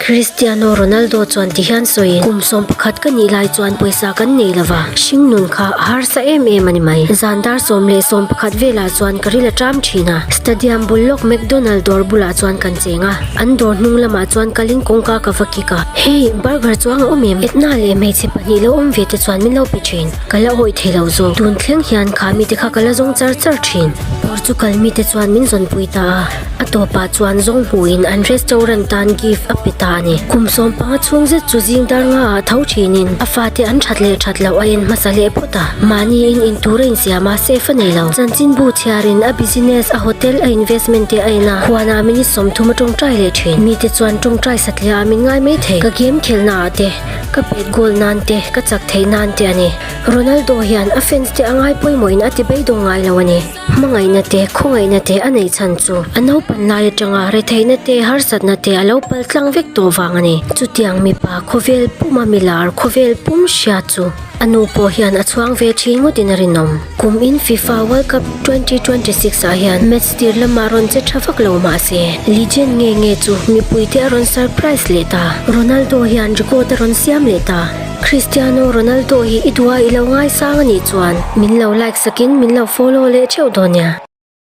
Cristiano Ronaldo chuan ti hian sawiin, Kum 11 ka nih lai chuan pawisa kan nei lo va, hringnun kha a harsa em em a ni mai. Zan dar 10 11 velah chuan ka ril a ṭam ṭhin a, stadium bul lawk McDonald dawr bulah chuan kan cheng a, an dawr hnung lamah chuan kalin kawngka ka va kik a, Hey, burger chuang a awm em? Edna leh hmeichhe pahnih lo awm ve te chuan min lo pe ṭhin. Ka la awih thei lo zawk. Tun thleng hian kha mite kha ka la zawng char char ṭhin. Portugal mite chuan min zawnpui ta a. A tawpah chuan zawng hmuhin an restaurant tan gift a pe ta a ni. Kum 15 chhung zet chu zing dar nga ah tho thinin a fate an that leh that loh a en hmasa leh phawt a. Mahniin in tur a insiam a, safe a nei lo. Chanchinbu chhiarin a business, a hotel, a investment te a en a, huanah minute 30 a tawngtai leh thin. Mite chuan tawngtai satliah ah min ngai mai thei. Ka game khelhna ah te, ka pet goal nan te, ka chak theih nan te a ni. Ronaldo hian a fans te a ngai pawimawhin a ti beidawng ngai lo a ni. Hmangaihna te, khawngaihna te a neih chhan chu a naupan lai atanga retheihna te, harsatna te a lo pal tlang vek tawh vang a ni. Chutiang mipa khawvel puma milar khawvel pum hria chu a nu pawh hian a chhuang ve thin ngawtin a rinawm. Kum in FIFA World Cup 2026 ah hian match tir lamah rawn che tha vak lo mah se, legend nge nge chu mipuite a rawn surprise leh ta. Ronaldo hian record a rawn siam leh ta. Cristiano Ronaldo hi i duha i lo ngaisang a nih chuan min lo like sakin min lo follow leh theuh dawn nia.